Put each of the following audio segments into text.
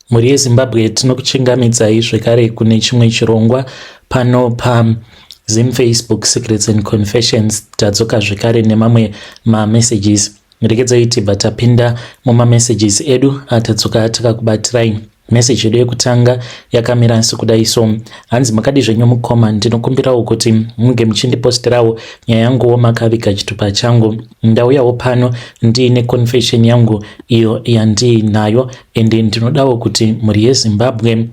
Mhuri yeZimbabwe, tinokuchingamidzai zvekare kune chimwe chirongwa pano paZim Facebook Secrets and Confessions. Tadzoka zvekare nemamwe mamessages. Regedzai tibva tapinda mumamessages edu atadzoka takakubatirai. Message yedu yekutanga yakamira sekudai so: hanzi, "Makadi zvenyu mukoma? Ndinokumbirawo kuti munge muchindiposterawo nyaya yanguwo makaviga chitupa changu. Ndauyawo pano ndiine confession yangu iyo yandiinayo, ende ndinodawo kuti mhuri yeZimbabwe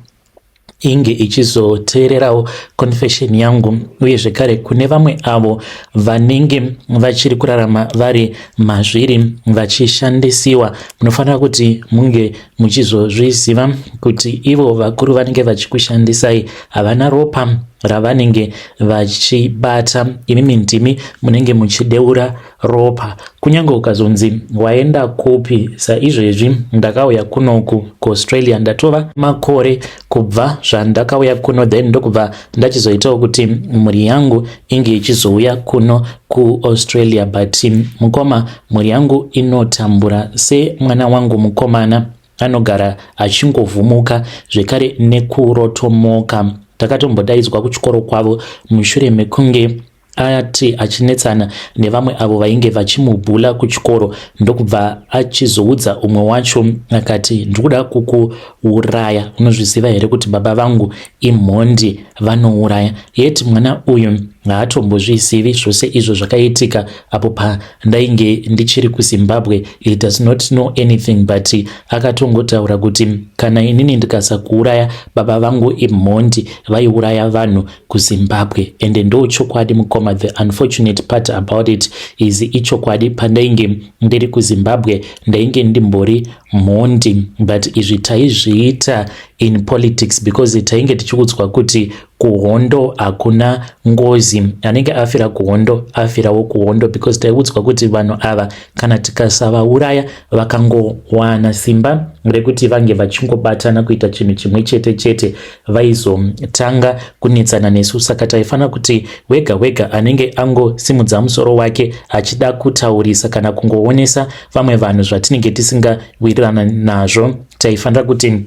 inge ichizoteererawo confession yangu, uye zvekare kune vamwe avo vanenge vachiri kurarama vari mazviri vachishandisiwa, munofanira kuti munge muchizozviziva kuti ivo vakuru vanenge vachikushandisai havana ropa ravanenge vachibata. Imimi ndimi munenge muchideura ropa. Kunyange ukazonzi waenda kupi, saizvezvi ndakauya kunoku kuAustralia, ndatova makore kubva zvandakauya kuno, then ndokubva ndachizoitawo kuti mhuri yangu inge ichizouya kuno kuAustralia. But mukoma, mhuri yangu inotambura. Semwana wangu mukomana anogara achingovhumuka zvekare nekurotomoka. Takatombodaidzwa kuchikoro kwavo mushure mekunge ati achinetsana nevamwe avo vainge vachimubhula kuchikoro, ndokubva achizoudza umwe wacho akati, 'Ndikuda kukuuraya. Unozviziva here kuti baba vangu imhondi, vanouraya?' Yet mwana uyu haatombozvizivi zvose izvo zvakaitika apo pandainge ndichiri kuZimbabwe. He does not know anything, but akatongotaura kuti kana inini ndikasakuuraya, baba vangu imhondi, vaiuraya vanhu kuZimbabwe." Ende ndo chokwadi mukoma. The unfortunate part about it is ichokwadi. Pandainge ndiri kuZimbabwe ndainge ndimbori mhondi, but izvi taizviita in politics because tainge tichiudzwa kuti kuhondo hakuna ngozi, anenge afira kuhondo afirawo kuhondo, because taiudzwa kuti vanhu ava kana tikasavauraya vakangowana simba rekuti vange vachingobatana kuita chinhu chimwe chete chete, vaizotanga kunetsana nesu. Saka taifanira kuti wega wega anenge angosimudza musoro wake achida kutaurisa kana kungoonesa vamwe vanhu zvatinenge tisingawirirana nazvo, taifanira kuti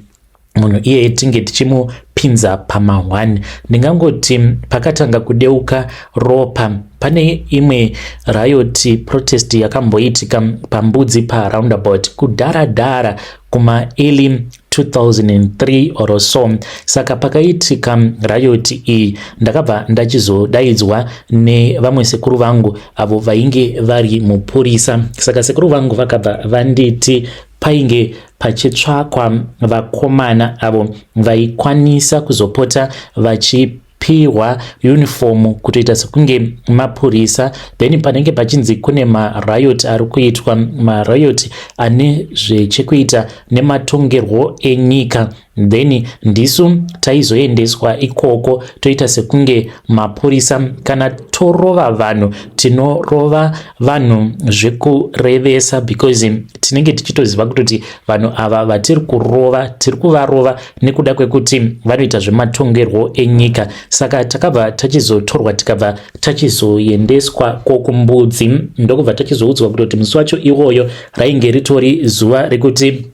munhu iyeye tinge tichimupinza pama1. Ndingangoti pakatanga kudeuka ropa pane imwe riot protest yakamboitika paMbudzi paroundabout kudhara dhara kuma early 2003 or so. Saka pakaitika riot iyi, ndakabva ndachizodaidzwa nevamwe sekuru vangu avo vainge vari mupurisa. Saka sekuru vangu vakabva vanditi painge pachitsvakwa vakomana avo vaikwanisa kuzopota vachipiwa uniform kutoita sekunge mapurisa, then panenge pachinzi kune mariot ari kuitwa, mariot ane zvechekuita nematongerwo enyika, then ndisu taizoendeswa ikoko toita sekunge mapurisa. Kana torova vanhu, tinorova vanhu zvekurevesa, because tinenge tichitoziva kutoti vanhu ava vatiri kurova, tiri kuvarova nekuda kwekuti vanoita zvematongerwo enyika. Saka takabva tachizotorwa, tikabva tachizoendeswa kokuMbudzi, ndokubva tachizoudzwa kutoti musi wacho iwoyo rainge ritori zuva rekuti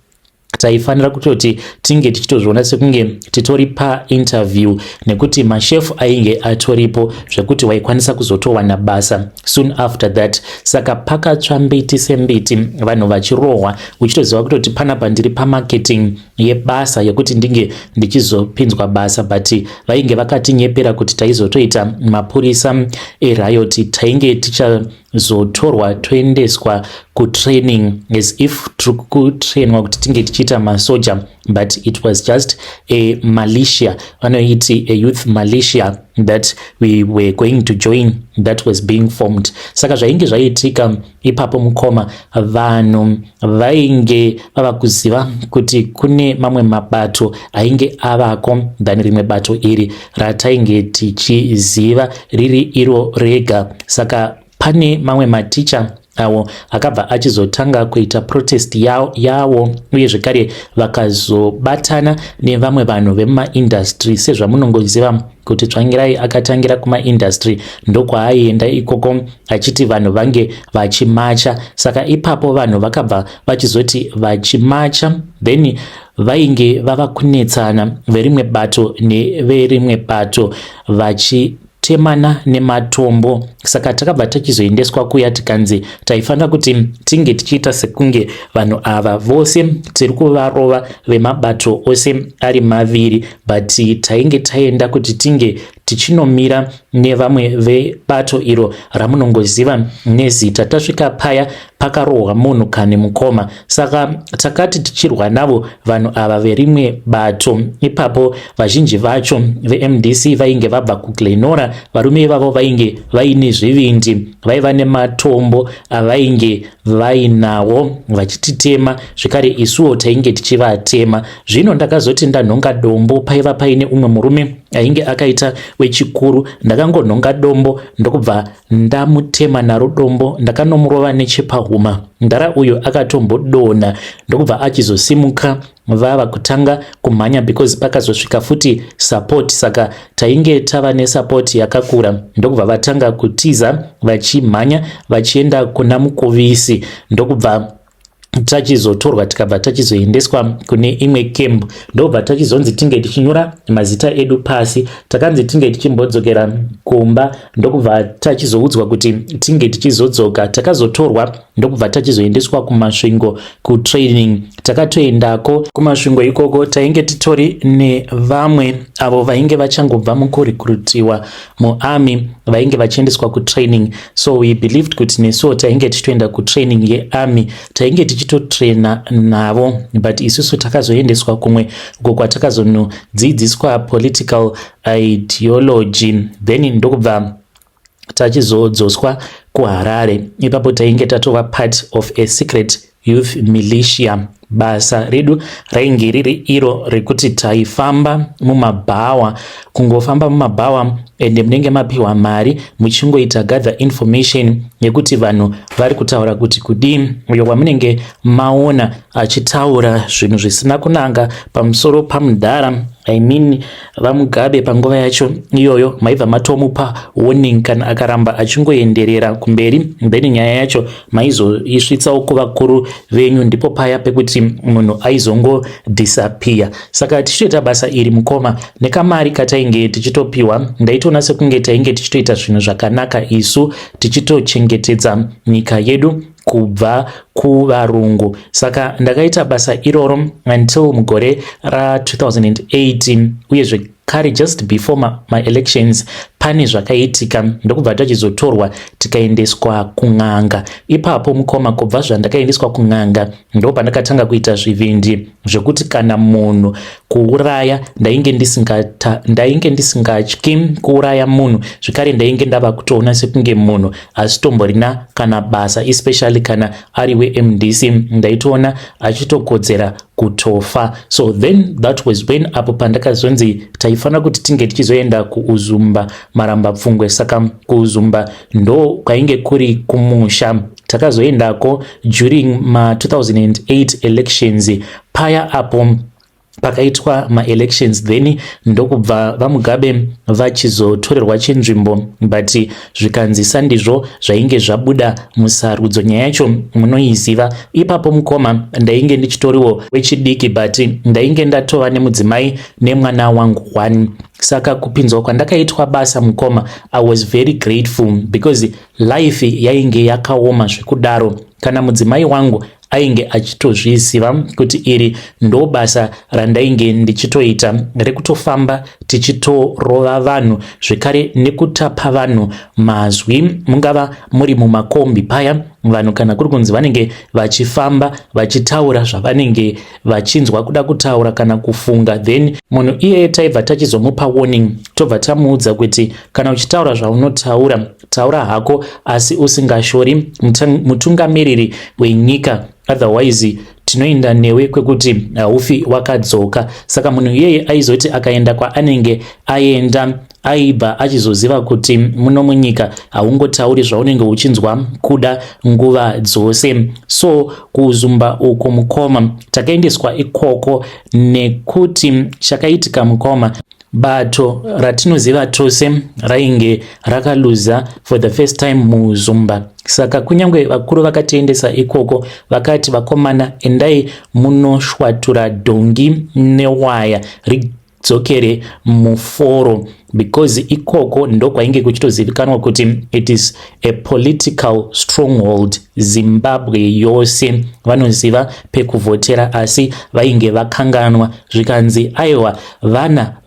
taifanira kutoti tinge tichitozviona sekunge titori painterview, nekuti mashefu ainge atoripo zvekuti waikwanisa kuzotowana basa soon after that. Saka pakatsva mbiti sembiti, vanhu vachirohwa, uchitoziva kutoti panapa ndiri pamarketing yebasa yekuti ndinge ndichizopinzwa basa, but vainge vakatinyepera kuti taizotoita mapurisa eriot, tainge tichazotorwa toendeswa kutraining as if tiri kutrainwa kuti tinge tichiita masoja, but it was just a militia, vanoiti a youth militia that we were going to join, that was being formed. Saka zvainge zvaitika ipapo mukoma, vanhu vainge vava kuziva kuti kune mamwe mabato ainge avako than rimwe bato iri ratainge tichiziva riri iro rega. Saka pane mamwe maticha Awo akabva achizotanga kuita protest yawo, uye zvekare vakazobatana nevamwe vanhu vemumaindustry. Sezvamunongoziva kuti Tsvangirai akatangira kumaindustry, ndokwaaienda ikoko achiti vanhu vange vachimacha. Saka ipapo vanhu vakabva vachizoti vachimacha, then vainge vava kunetsana verimwe bato neverimwe bato, vachitemana nematombo. Saka takabva tachizoendeswa kuya, tikanzi taifanira kuti tinge tichiita sekunge vanhu ava vose tiri kuvarova, vemabato ose ari maviri, but tainge taenda kuti tinge tichinomira nevamwe vebato iro ramunongoziva nezita. Tasvika paya, pakarohwa munhu kane, mukoma. Saka takati tichirwa navo vanhu ava verimwe bato ipapo, vazhinji vacho veMDC vainge vabva kuGlen Norah. Varume ivavo vainge vaine zvivindi, vaiva nematombo avainge vainawo vachititema, zvekare isuwo tainge tichivatema. Zvino ndakazoti ndanhonga dombo, paiva paine umwe murume ainge akaita wechikuru. Ndakangonhonga dombo, ndokubva ndamutema naro dombo. Ndakanomurova nechepahuma. Ndara uyo akatombodonha, ndokubva achizosimuka, vava kutanga kumhanya, because pakazosvika futi support. Saka tainge tava nesupport yakakura, ndokubva vatanga kutiza vachimhanya vachienda kuna Mukuvisi, ndokubva tachizotorwa, tikabva tachizoendeswa kune imwe camp, ndobva tachizonzi tinge tichinyora mazita edu pasi. Takanzi tinge tichimbodzokera kumba, ndokubva tachizoudzwa kuti tinge tichizodzoka. Takazotorwa, ndokubva tachizoendeswa kuMasvingo kutraining. Takatoendako kuMasvingo ikoko, tainge titori nevamwe avo vainge vachangobva mukurekrutiwa muarmy, vainge vachiendeswa kutraining. So we believed kuti nesuwo tainge tichitoenda kutraining yearmy, tainge tichitotraina navo, but isusu takazoendeswa kumwe uko kwatakazonodzidziswa political ideology. Then ndokubva tachizodzoswa kuHarare. Ipapo tainge tatova part of a secret youth militia. Basa redu rainge riri iro rekuti taifamba mumabhawa, kungofamba mumabhawa, ende munenge mapiwa mari muchingoita gather information yekuti vanhu vari kutaura kuti kudii. Uyo wamunenge maona achitaura zvinhu zvisina kunanga pamusoro pamudhara, I mean VaMugabe panguva yacho iyoyo, maibva matomupa warning. Kana akaramba achingoenderera kumberi, then nyaya yacho maizoisvitsawo kuvakuru venyu. Ndipo paya pekuti munhu aizongodisappear. Saka tichitoita basa iri, mukoma, nekamari katainge tichitopiwa, ndaitoona sekunge tainge tichitoita zvinhu zvakanaka isu, tichitochengetedza nyika yedu kubva kuvarungu. Saka ndakaita basa iroro until mugore ra2008. Uye zvekare just before maelections ma pane zvakaitika, ndokubva tachizotorwa tikaendeswa kun'anga. Ipapo, mukoma, kubva zvandakaendeswa kun'anga, ndo pandakatanga kuita zvivindi zvekuti kana munhu kuuraya ndainge ndisingatyi kuuraya munhu. Zvekare ndainge ndava kutoona sekunge munhu asitomborina kana basa, especially kana ari weMDC, ndaitoona achitokodzera kutofa. So then that was when apo pandakazonzi taifanira kuti tinge tichizoenda kuUzumba Maramba Pfungwe. Saka kuUzumba ndo kwainge kuri kumusha. Takazoendako during ma2008 elections paya, apo pakaitwa maelections, then ndokubva VaMugabe vachizotorerwa chinzvimbo, but zvikanzi sandizvo zvainge zvabuda musarudzo. Nyaya yacho munoiziva. Ipapo, mukoma, ndainge ndichitoriwo wechidiki, but ndainge ndatova nemudzimai nemwana wangu one. Saka kupinzwa kwandakaitwa basa, mukoma, I was very grateful because life yainge yakaoma zvekudaro. Kana mudzimai wangu ainge achitozviziva kuti iri ndo basa randainge ndichitoita, rekutofamba tichitorova vanhu, zvekare nekutapa vanhu mazwi. Mungava muri mumakombi paya, vanhu kana kuri kunzi vanenge vachifamba vachitaura zvavanenge vachinzwa kuda kutaura kana kufunga, then munhu iyeye taibva tachizomupa warning, tobva tamuudza kuti kana uchitaura zvaunotaura, taura hako, asi usingashori mutungamiriri wenyika, otherwise tinoenda newe kwekuti haufi wakadzoka. Saka munhu iyeye aizoti akaenda kwaanenge aenda. Aibva achizoziva kuti muno munyika haungotauri zvaunenge uchinzwa kuda nguva dzose. So kuZumba uko, mukoma, takaendeswa ikoko nekuti chakaitika, mukoma, bato ratinoziva tose rainge rakaluza for the first time muZumba. Saka kunyange vakuru vakatiendesa ikoko, vakati, "Vakomana, endai munoshwatura dhongi newaya ridzokere muforo," because ikoko ndokwainge kuchitozivikanwa kuti it is a political stronghold. Zimbabwe yose vanoziva pekuvhotera, asi vainge vakanganwa. Zvikanzi, "Aiwa,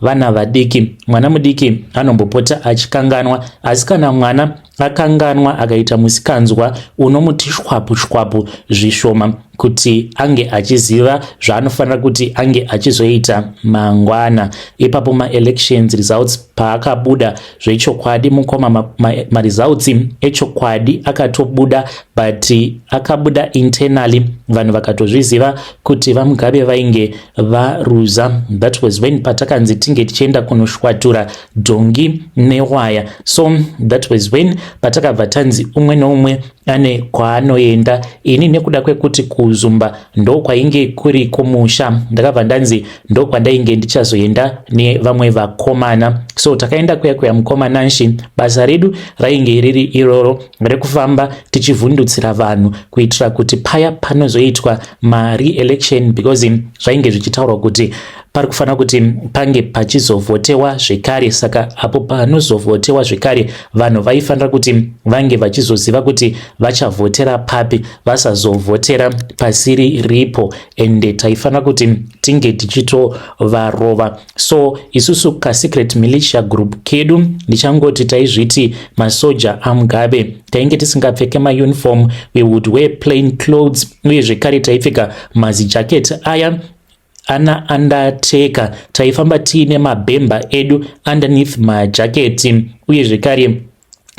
vana vadiki, mwana mudiki anombopota achikanganwa, asi kana mwana akanganwa akaita musikanzwa, unomuti shwapu shwapu zvishoma kuti ange achiziva zvaanofanira kuti ange achizoita mangwana." Ipapo maelections results paakabuda zvechokwadi, mukoma, maresults echokwadi akatobuda, but akabuda internally. Vanhu vakatozviziva kuti VaMugabe vainge varuza. That was when patakanzi tinge tichienda kunoshwatura dhongi newaya. So that was when patakabva tanzi umwe neumwe ane kwaanoenda. Ini, nekuda kwekuti kuZumba ndokwainge kuri kumusha, ndakabva ndanzi ndokwandainge ndichazoenda nevamwe vakomana. So takaenda kuya kuya, mukoma Nanshi. Basa redu rainge riri iroro rekufamba tichivhundutsira vanhu kuitira kuti paya panozoitwa mare-election, because zvainge zvichitaurwa kuti pari kufanira kuti pange pachizovhotewa zvekare. Saka apo panozovhotewa zvekare, vanhu vaifanira kuti vange vachizoziva kuti vachavhotera papi, vasazovhotera pasiri ripo. Ende taifanira kuti tinge tichitovarova. So isusu kasecret militia group kedu, ndichangoti taizviti masoja aMugabe. Tainge tisingapfeke mauniform, we would wear plain clothes, uye zvekare taipfeka mazijaketi aya ana Undertaker. Taifamba tiine mabhemba edu underneath majaketi, uye zvekare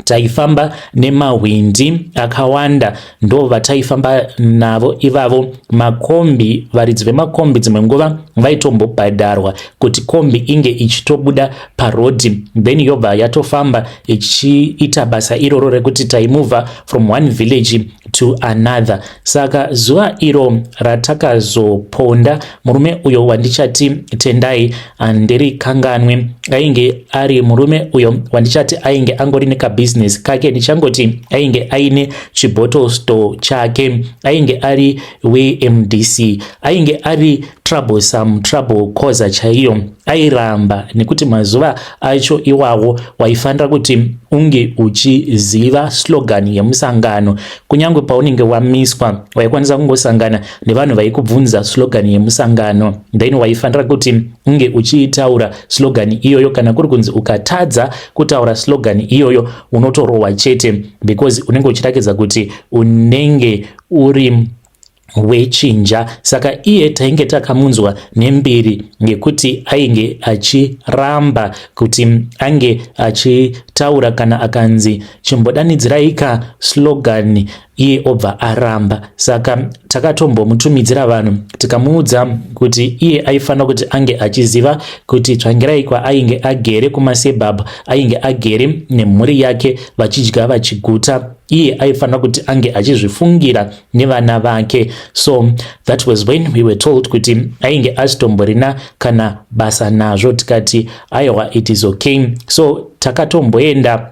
taifamba nemahwindi akawanda. Ndo vataifamba navo ivavo. Makombi, varidzi vemakombi dzimwe nguva vaitombobhadharwa kuti kombi inge ichitobuda parodhi, then yobva yatofamba ichiita basa iroro rekuti taimuvha from one village to another. Saka zuva iro ratakazoponda murume uyo wandichati Tendai, handirikanganwe. Ainge ari murume uyo wandichati ainge angori nekabhizinesi kake, ndichangoti ainge aine chibottle store chake. Ainge ari weMDC, ainge ari troublesome, trouble causer chaiyo. Airamba nekuti mazuva acho iwawo waifanira kuti unge uchiziva slogan yemusangano. Kunyange paunenge wamiswa, waikwanisa kungosangana nevanhu vaikubvunza slogan yemusangano, then waifanira kuti unge uchiitaura slogan iyoyo. Kana kuri kunzi ukatadza kutaura slogan iyoyo, unotorohwa chete, because unenge uchirakidza kuti unenge uri wechinja. Saka iye tainge takamunzwa nembiri ngekuti ainge achiramba kuti ange achitaura. Kana akanzi, "Chimbodanidziraika slogan," iye obva aramba. Saka takatombomutumidzira vanhu, tikamuudza kuti iye aifanira kuti ange achiziva kuti Tsvangirai kwaainge agere kumasuburbs, ainge agere nemhuri yake vachidya vachiguta, iye aifanira kuti ange achizvifungira nevana vake. So that was when we were told kuti ainge asitomborina kana basa nazvo. Tikati, "Aiwa, it is okay." So takatomboenda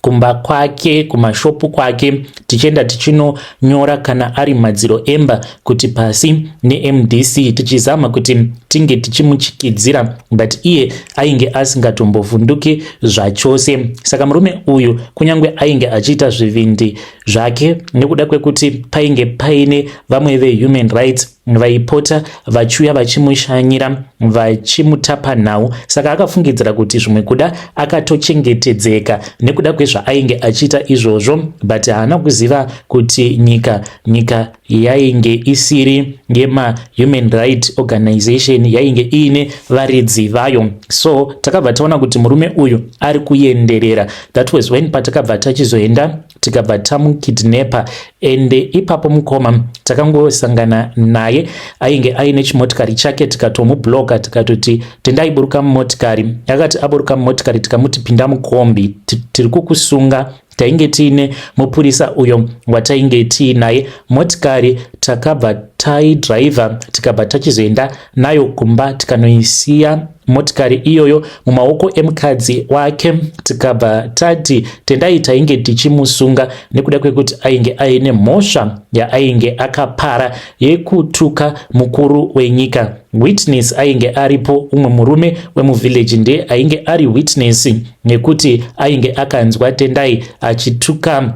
kumba kwake, kumashopu kwake, tichienda tichinonyora kana ari madziro emba kuti "Pasi neMDC," tichizama kuti tinge tichimuchikidzira, but iye ainge asingatombovhunduki zvachose. Saka murume uyu, kunyange ainge achiita zvivindi zvake, nekuda kwekuti painge paine vamwe vehuman rights vaipota vachiuya vachimushanyira, vachimutapa nhau, saka akafungidzira kuti zvimwe kuda akatochengetedzeka nekuda kwezvaainge achiita izvozvo. But haana kuziva kuti nyika yainge isiri yemahuman right organization, yainge iine varidzi vayo. So takabva taona kuti murume uyu ari kuenderera. That was when patakabva tachizoenda Tikabva tamukidnepa. Ende ipapo mukoma, takangosangana naye ainge aine chimotikari chake, tikatomubloka, tikatoti, "Tendai, buruka mumotikari." Akati aburuka mumotikari, tikamuti, "Pinda mukombi, tiri kukusunga." Tainge tiine mupurisa uyo watainge tiinaye. Motikari takabva taidhiraivha, tikabva tachizoenda nayo kumba, tikanoisiya motikari iyoyo mumaoko emukadzi wake. Tikabva tati Tendai tainge tichimusunga nekuda kwekuti ainge aine mhosva yaainge akapara yekutuka mukuru wenyika. Witness ainge aripo, umwe murume wemuvillage ndiye ainge ari witness, nekuti ainge akanzwa Tendai achituka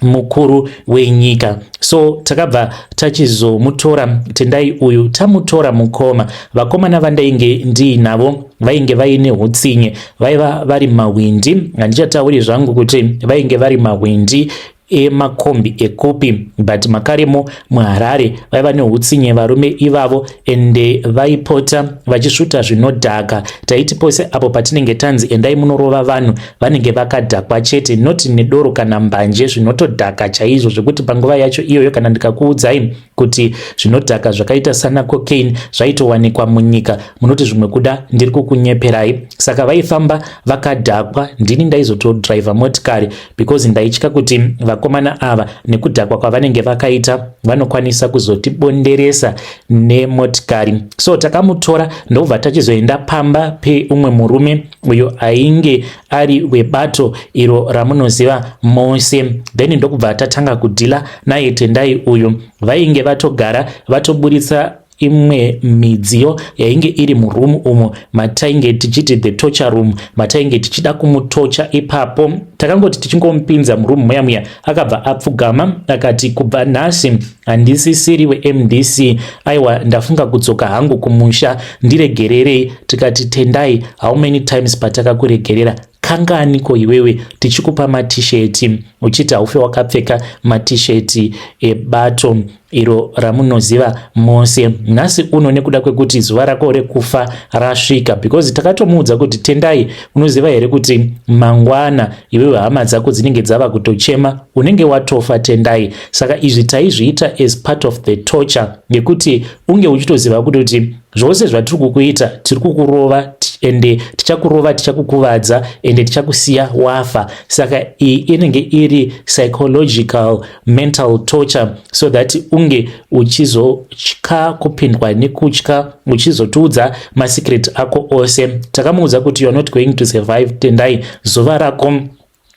mukuru wenyika. So takabva tachizomutora Tendai uyu. Tamutora mukoma, vakomana vandainge ndiinavo vainge vaine utsinye, vaiva vari mahwindi. Handichatauri zvangu kuti vainge vari mahwindi emakombi ekupi, but makaremo muHarare vaiva neutsinye varume ivavo, ende vaipota vachisvuta zvinodhaka. Taiti pose apo patinenge tanzi endai munorova vanhu, vanenge vakadhakwa chete, noti nedoro kana mbanje, zvinotodhaka chaizvo, zvekuti panguva yacho iyoyo, kana ndikakuudzai kuti zvinodhaka zvakaita sana cocaine zvaitowanikwa munyika, munoti zvimwe kuda ndiri kukunyeperai. Saka vaifamba vakadhakwa. Ndini ndaizotodhiraivha motikari because ndaitya kuti vakomana ava nekudhakwa kwavanenge vakaita vanokwanisa kuzotibonderesa nemotikari. So takamutora, ndobva tachizoenda pamba peumwe murume uyo ainge ari webato iro ramunoziva mose. Then ndokubva tatanga kudhila naye Tendai uyu. Vainge vatogara vatoburitsa imwe midziyo yainge iri murumu umo matainge tichiti the torture room, matainge tichida kumutocha ipapo. Takangoti tichingomupinza murumu muya muya, akabva apfugama akati, "Kubva nhasi handisisiri weMDC. Aiwa, ndafunga kudzoka hangu kumusha, ndiregererei." Tikati, "Tendai, how many times patakakuregerera? Kanganiko iwewe tichikupa matisheti uchiti haufe wakapfeka matisheti ebato iro ramunoziva mose? Nhasi uno, nekuda kwekuti zuva rako rekufa rasvika," because takatomuudza kuti, "Tendai, unoziva here kuti mangwana iwewe hama dzako dzinenge dzava kutochema, unenge watofa, Tendai?" Saka izvi taizviita as part of the torture, yekuti unge uchitoziva kutoti zvose zvatiri kukuita, tiri kukurova, ende tichakurova, tichakukuvadza, ende tichakusiya wafa. Saka iyi inenge iri psychological mental torture, so that unge uchizotya kupindwa nekutya, uchizotiudza masecret ako ose. Takamuudza kuti, "You are not going to survive, Tendai. Zuva rako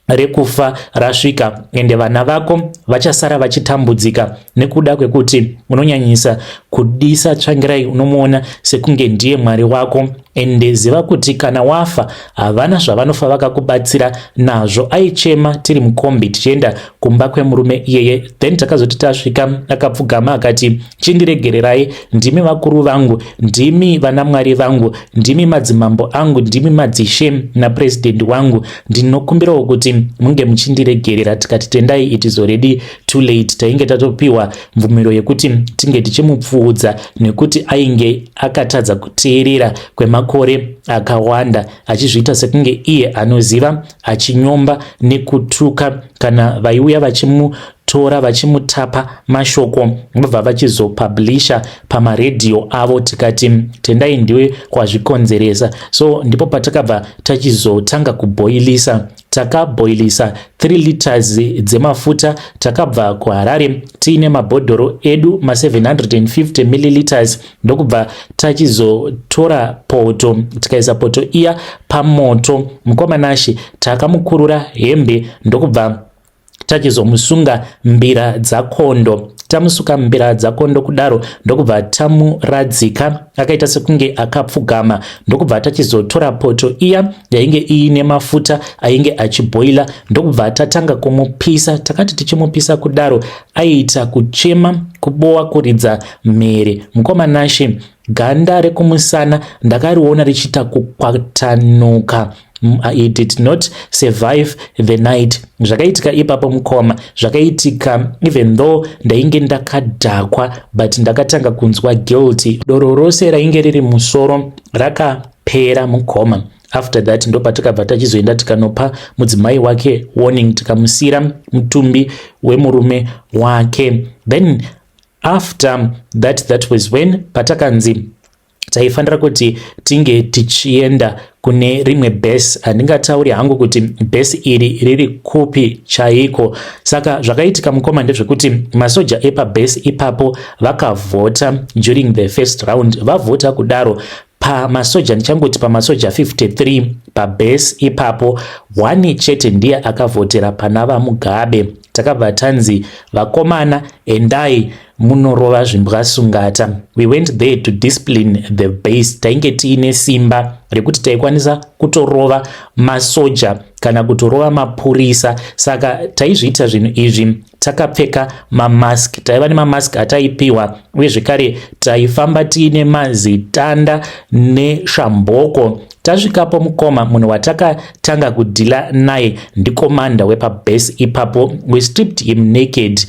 rekufa rasvika, ende vana vako vachasara vachitambudzika nekuda kwekuti unonyanyisa kudisa Tsvangirai, unomuona sekunge ndiye Mwari wako. Ende ziva kuti kana wafa, havana zvavanofa vakakubatsira nazvo." Aichema tiri mukombi tichienda kumba kwemurume iyeye. Then takazoti tasvika, akapfugama akati, "Chindiregererai, ndimi vakuru vangu, ndimi vana Mwari vangu, ndimi madzimambo angu, ndimi madzishe napurezidendi wangu. Ndinokumbirawo kuti munge muchindiregerera." Tikati, "Tendai, it is already too late." Tainge tatopiwa mvumiro yekuti tinge tichimupfuudza, nekuti ainge akatadza kuteerera kwemakore akawanda, achizviita sekunge iye anoziva, achinyomba nekutuka kana vaiuya vachimutora, vachimutapa mashoko, vobva vachizopublisha pamaredhiyo avo. Tikati, "Tendai, ndiwe kwazvikonzeresa." So ndipo patakabva tachizotanga kubhoilisa. Takabhoilisa 3 liters dzemafuta. Takabva kuHarare tiine mabhodhoro edu ma750 milliliters, ndokubva tachizotora poto, tikaisa poto iya pamoto. Mukomanashi, takamukurura hembe, ndokubva tachizomusunga mbira dzakondo. Tamusuka mbira dzakondo kudaro, ndokubva tamuradzika akaita sekunge akapfugama, ndokubva tachizotora poto iya yainge iine mafuta ainge achibhoila, ndokubva tatanga kumupisa. Takati tichimupisa kudaro, aiita kuchema, kubowa, kuridza mhere. Mukomanashe, ganda rekumusana ndakariona richiita kukwatanuka. He did not survive the night. Zvakaitika ipapo mukoma, zvakaitika even though ndainge ndakadhakwa, but ndakatanga kunzwa guilty. Doro rose rainge riri musoro rakapera mukoma. After that ndopatakabva tachizoenda tikanopa mudzimai wake warning, tikamusiyira mutumbi wemurume wake. Then after that, that was when patakanzi taifanira kuti tinge tichienda kune rimwe base. Handingatauri hangu kuti base iri riri kupi chaiko. Saka zvakaitika, mukoma, ndezvekuti masoja epabase ipapo vakavhota during the first round. Vavhota kudaro, pamasoja, ndichangoti pamasoja 53 pabase ipapo, one chete ndiye akavhotera pana VaMugabe. Takabva tanzi, "Vakomana, endai munorova zvimbwasungata." We went there to discipline the base. Tainge tiine simba rekuti taikwanisa kutorova masoja kana kutorova mapurisa. Saka taizviita zvinhu izvi takapfeka mamask. Taiva nemamask ataipiwa, uye zvekare taifamba tiine mazitanda neshamboko. Tasvikapo, mukoma, munhu watakatanga kudhila naye ndikomanda wepabase ipapo. We stripped him naked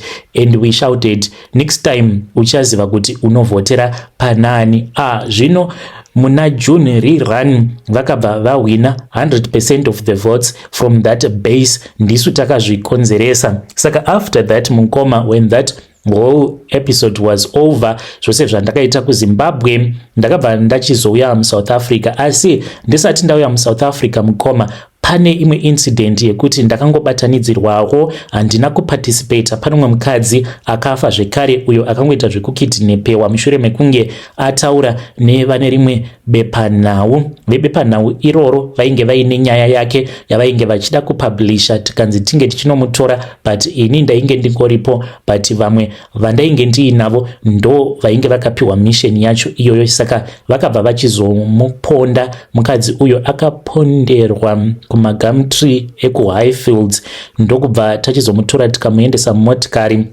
and we shouted, "Next time uchaziva kuti unovhotera panani." Ah, zvino muna June rerun vakabva vahwina 100% of the votes from that base. Ndisu takazvikonzeresa. Saka after that, mukoma, when that whole episode was over, zvose zvandakaita kuZimbabwe, ndakabva ndachizouya muSouth Africa. Asi ndisati ndauya muSouth Africa, mukoma, pane imwe incident yekuti ndakangobatanidzirwawo, handina kuparticipata. Pane umwe mukadzi akafa zvekare, uyo akangoita zvekukidnapewa mushure mekunge ataura nevane rimwe bepanhau. Vebepanhau iroro vainge vaine nyaya yake yavainge vachida kupublisha. Tikanzi tinge tichinomutora, but ini ndainge ndingoripo, but vamwe vandainge ndiinavo ndo vainge vakapiwa mission yacho iyoyo. Saka vakabva vachizomuponda. Mukadzi uyo akaponderwa kumagumtree ekuHighfields, ndokubva tachizomutora tikamuendesa mumotikari.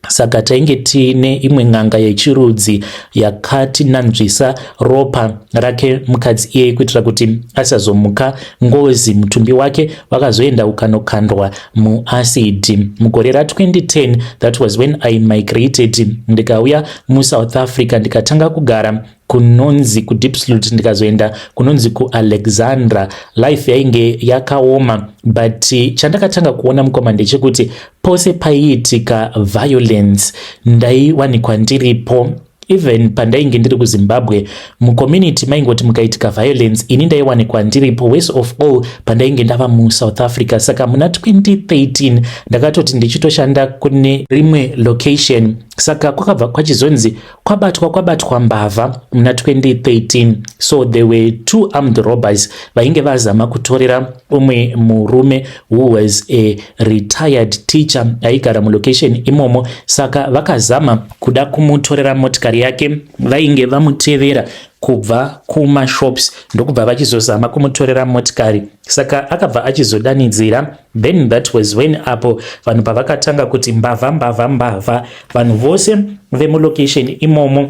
Saka tainge tiine imwe n'anga yechirudzi yakatinanzvisa ropa rake mukadzi iyeye kuitira kuti asazomuka ngozi. Mutumbi wake wakazoenda ukanokandwa muacid mugore ra2010. That was when I migrated, ndikauya muSouth Africa, ndikatanga kugara kunonzi kuDiepsloot, ndikazoenda kunonzi kuAlexandra. Life yainge yakaoma, but chandakatanga kuona, mukoma, ndechekuti pose paiitika violence ndaiwanikwa ndiripo. Even pandainge ndiri kuZimbabwe, mucommunity maingoti mukaitika violence, ini ndaiwanikwa ndiripo. Worst of all, pandainge ndava muSouth Africa. Saka muna 2013 ndakatoti ndichitoshanda kune rimwe location. Saka kwakabva kwachizonzi kwabatwa mbavha muna 2013. So there were two armed robbers vainge vazama kutorera umwe murume who was a retired teacher aigara mulocation imomo. Saka vakazama kuda kumutorera motikari yake. Vainge vamutevera kubva kumashops, ndokubva vachizozama kumutorera motikari. Saka akabva achizodanidzira. Then that was when apo vanhu pavakatanga kuti, "Mbavha, mbavha, mbavha." Vanhu vose vemulocation imomo,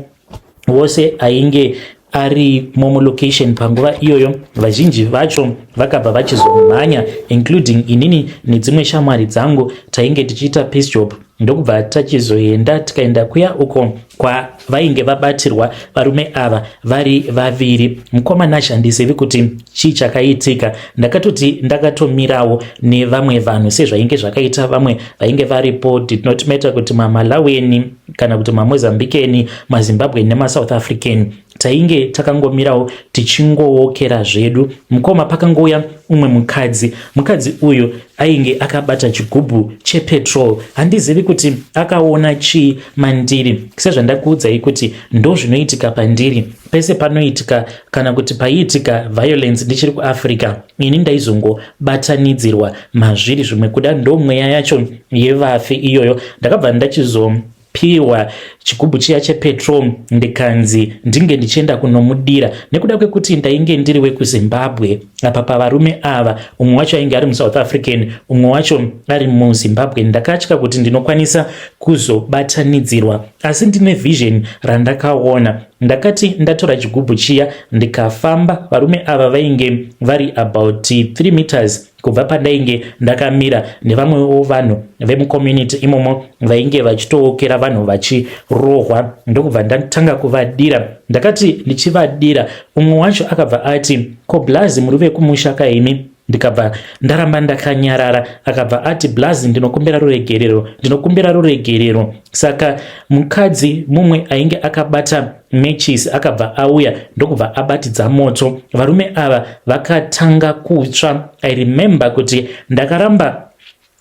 vose ainge arimo mulocation panguva iyoyo, vazhinji vacho vakabva vachizomhanya, including inini nedzimwe shamwari dzangu. Tainge tichiita piece job, ndokubva tachizoenda, tikaenda kuya uko kwavainge vabatirwa varume ava vari vaviri. Mukoma Nashe, handizivi kuti chii chakaitika. Ndakatoti ndakatomirawo nevamwe vanhu sezvainge zvakaita vamwe vainge varipo. Did not matter kuti maMalawian kana kuti maMozambican, maZimbabwean nemaSouth African, tainge takangomirawo tichingookera zvedu. Mukoma, pakangouya umwe mukadzi. Mukadzi uyu ainge akabata chigubhu chepetrol. Handizivi kuti akaona chii mandiri. Sezvandakuudzai kuti ndo zvinoitika pandiri pese panoitika kana kuti paiitika violence ndichiri kuAfrica, ini ndaizongobatanidzirwa mazviri. Zvimwe kuda ndo mweya yacho yevafi iyoyo. Ndakabva ndachizo piwa chigubhu chiya chepetrol, ndikanzi ndinge ndichienda kunomudira. Nekuda kwekuti ndainge ndiri wekuZimbabwe, apa pavarume ava umwe wacho ainge ari muSouth African, umwe wacho ari muZimbabwe, ndakatya kuti ndinokwanisa kuzobatanidzirwa. Asi ndine vision randakaona. Ndakati ndatora chigubhu chiya ndikafamba, varume ava vainge vari about 3 meters kubva pandainge ndakamira, nevamwewo vanhu vemucommunity imomo vainge vachitookera vanhu vachirohwa. Ndokubva ndatanga kuvadira. Ndakati ndichivadira, umwe wacho akabva ati, "Ko blazi, muri vekumusha kaimi?" Ndikabva ndaramba ndakanyarara. Akabva ati, "Blazi, ndinokumbira ruregerero, ndinokumbira ruregerero." Saka mukadzi mumwe ainge akabata machisi akabva auya, ndokubva abatidza moto. Varume ava vakatanga kutsva. I remember kuti ndakaramba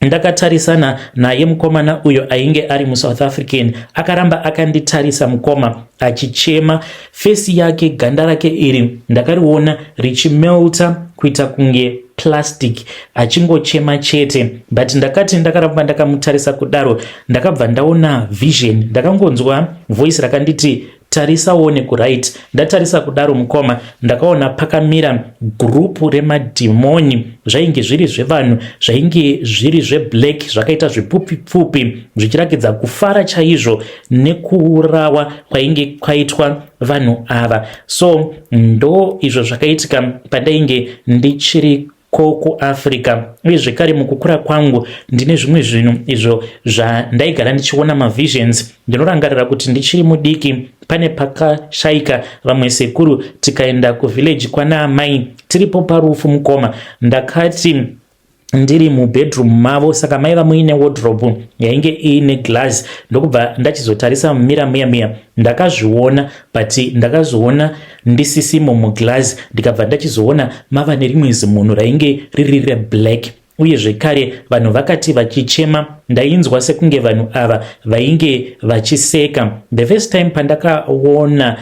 ndakatarisana naye mukomana uyo ainge ari muSouth African. Akaramba akanditarisa mukoma, achichema. Face yake, ganda rake iri ndakariona richimelta kuita kunge plastic, achingochema chete. But ndakati ndakaramba ndakamutarisa kudaro, ndakabva ndaona vision. Ndakangonzwa voice rakanditi, "Tarisawo nekuright." Ndatarisa kudaro mukoma, ndakaona pakamira gurupu remadhimoni. Zvainge zviri zvevanhu, zvainge zviri zveblack, zvakaita zvipfupi pfupi, zvichirakidza kufara chaizvo nekuurawa kwainge kwaitwa vanhu ava. So ndo izvo zvakaitika pandainge ndichiri ko kuAfrica. Uye zvekare mukukura kwangu ndine zvimwe zvinhu izvo zvandaigara ndichiona, mavisions. Ndinorangarira kuti ndichiri mudiki, pane pakashayika vamwe sekuru, tikaenda kuvillage kwana amai. Tiripo parufu mukoma, ndakati ndiri mubedroom mavo, saka maiva muine wardrobe yainge iine glass. Ndokubva ndachizotarisa mumirror muya muya, ndakazviona, but ndakazoona ndisisimo muglass. Ndikabva ndachizoona mava nerimwe zimunhu rainge riri reblack. Uye zvekare vanhu vakati vachichema, ndainzwa sekunge vanhu ava vainge vachiseka. The first time pandakaona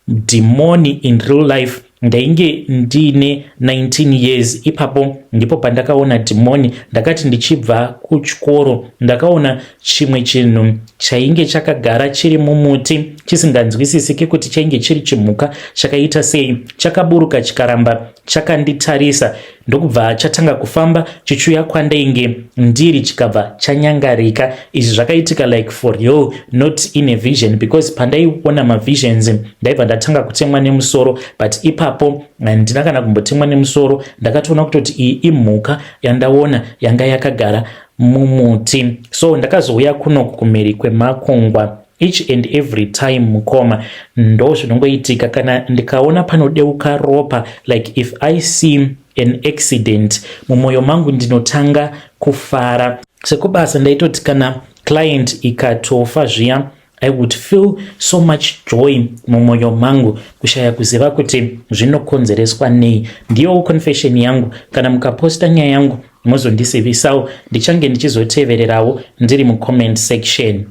dhimoni in real life, ndainge ndiine 19 years. Ipapo ndipo pandakaona dhimoni. Ndakati ndichibva kuchikoro, ndakaona chimwe chinhu chainge chakagara chiri mumuti, chisinganzwisisiki kuti chainge chiri chimhuka chakaita sei. Chakaburuka, chikaramba chakanditarisa, ndokubva chatanga kufamba chichiuya kwandainge ndiri, chikabva chanyangarika. Izvi zvakaitika like for real, not in a vision, because pandaiona mavisions ndaibva ndatanga kutemwa nemusoro, but ipapo handina kana kumbotemwa nemusoro. Ndakatoona kutoti iyi imhuka yandaona yanga yakagara mumuti. So ndakazouya kuno kumhiri kwemakungwa. Each and every time mukoma, ndo zvinongoitika. Kana ndikaona panodeuka ropa, like if I see an accident, mumwoyo mangu ndinotanga kufara. Sekubasa ndaitoti kana client ikatofa zviya, I would feel so much joy mumwoyo mangu, kushaya kuziva kuti zvinokonzereswa nei. Ndiyowo confession yangu. Kana mukaposta nyaya yangu, muzondizivisawo, ndichange ndichizotevererawo ndiri mucomment section.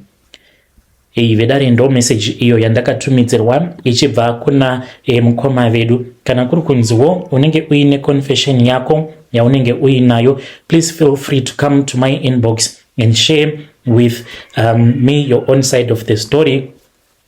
Ei vedare, ndo message iyo yandakatumidzirwa ichibva kuna mukoma vedu. Kana kuri kunziwo unenge uine confession yako yaunenge uinayo, please feel free to come to my inbox and share with me your own side of the story.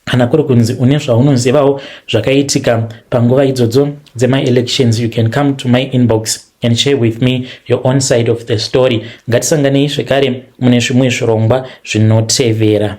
Kana kuri kunzi une zvaunozivawo zvakaitika panguva idzodzo dzemaelections, you can come to my inbox and share with me your own side of the story. Ngatisanganei zvekare mune zvimwe zvirongwa zvinotevera.